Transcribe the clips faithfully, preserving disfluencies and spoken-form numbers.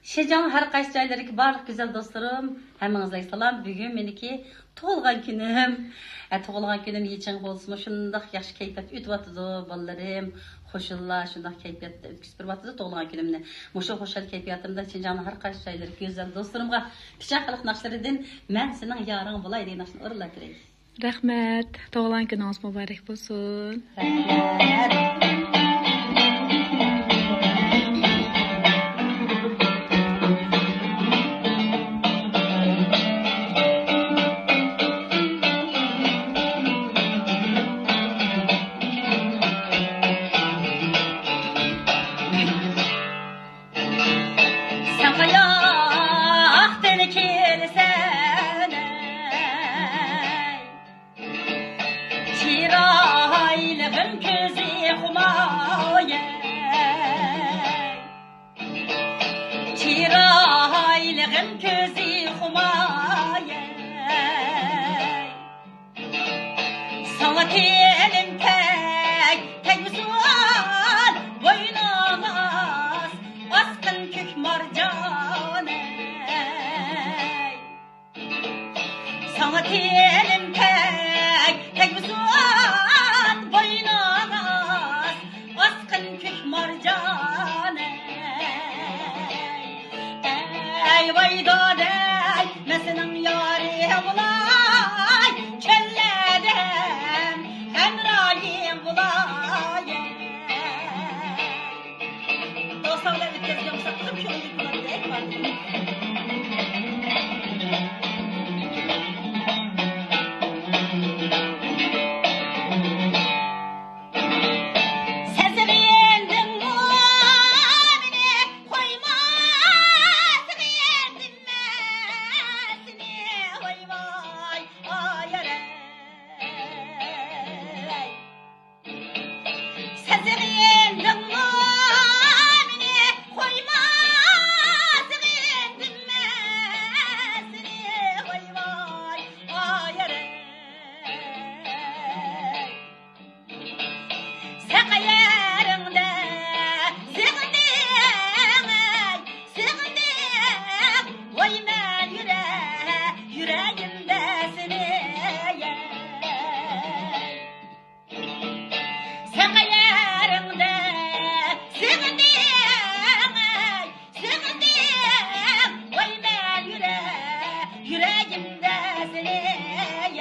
شىنجاڭنىڭ ھەر قايسى جايلىرىدىكى بارلىق گۈزەل دوستلىرىم، ھەممىڭىزگە سالام. بۈگۈن مېنىڭكى تۇغۇلغان كۈنۈم. ھە، تۇغۇلغان كۈنۈم يېچىڭ بولسىمۇ، شۇنداق ياخشى كەيپىيات ئۆتۈۋاتىدۇ، بالىلىرىم. قوشنىلار شۇنداق كەيپىياتتا ئۆتكۈزۈپ بېرىۋاتىدۇ تۇغۇلغان كۈنۈمنى. مۇشۇ خۇشال كەيپىياتىمدا شىنجاڭنىڭ ھەر قايسى جايلىرىدىكى گۈزەل دوستلىرىمغا پىچان خەلق ناخشىلىرىدىن مەن سېنىڭ يارىڭ بولاي دېگەن ناخشىنى ئورۇنلاپ بېرەي. رەھمەت. تۇغۇلغان كۈنىڭىز مۇبارەك بولسۇن. رەھمەت. سەن قاياقتىن كېلىسەن ئەي؟ چىرايلىقىم كۆزى خۇمايەي، چىرايلىقىم كۆزى خۇمايەي. ساڭا تېنىم تەگ، تەگمىسۇن بوينۇڭغا ئاس، ئاسقىن كۆك مارجانەي. ساڭا تېنىم تەگ، تەگمىسۇن بوينۇڭغا ئاس، ئاسقىن كۆك مارجانەي. ئەي ۋاي دادەي، مەن سېنىڭ يارىڭ بولاي، چۆللەردە ھەمراھىڭ بولاي. دوستلار بىلەن ئۆتكەزگەن بولساق تېخىمۇ كۆڭۈللۈك بولاتتى. سەزگەندىڭمۇ مېنى قويما، سېغىندىم مەن سېنى، ۋاي ۋاي، ئايارەي. سەزگەندىڭمۇ مېنى قويما، سېغىندىم مەن سېنى، ۋاي ۋاي، ئايارەي. سەن قەيەرىڭدە سېغىندىڭ ئەي، سېغىندىڭ، ۋاي مەن يۈرە، يۈرەگىمدە سېنى ئەي. سەن قەيەرىڭدە سېغىندىڭ ئەي، سېغىندىڭ، ۋاي مەن يۈرە، يۈرەگىمدە سېنى ئەي.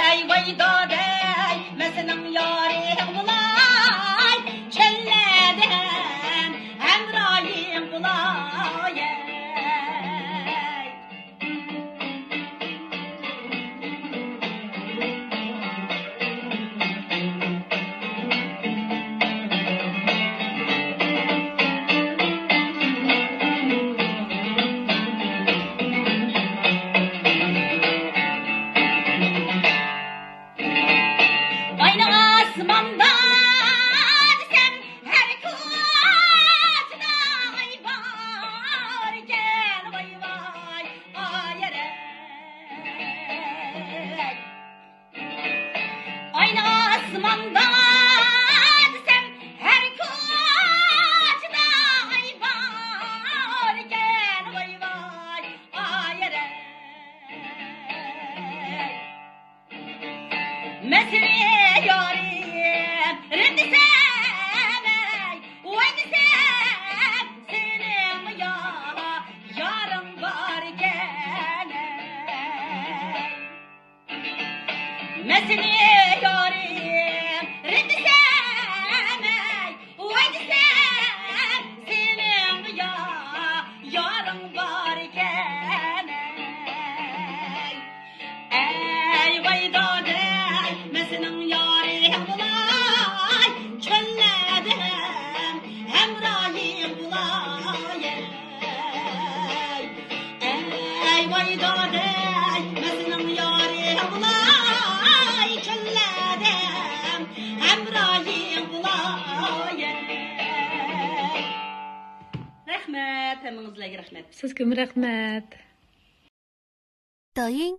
ئەي ۋاي دادەي، مەن سېنىڭ يارىڭ بولاي، چۆللەردە ھەم، ھەمراھىڭ بولاي. ئاينى ئاسماندا دېسەم، ھەر كوچىدا ئاي باركەن، ۋاي ۋاي، ئايەرەي. ئاينى ئاسماندا دېسەم، ھەر كوچىدا ئاي باركەن، ۋاي ۋاي، ئايەرەي. مەن سېنى يارىم دېسەم ئەي، ۋاي دېسەم، سېنىڭ يا-، يارىڭ باركەن ئەي. مەن سېنى يارىم دېسەم ئەي، ۋاي دېسەم، سېنىڭ يا-، يارىڭ باركەن ئەي. ئەي ۋاي دادەي، مەن سېنىڭ يارىڭ بولاي، چۆللەردە ھەم، ھەمراھىڭ بولاي. ئەي ۋاي دادەي، مەن سېنىڭ يارىڭ بولاي، چۆللەردە ھەم، ھەمراھىڭ بولاي. رەھمەت، ھەممىڭىزلەرگە رەھمەت. سىزگىمۇ رەھمەت. دايىڭ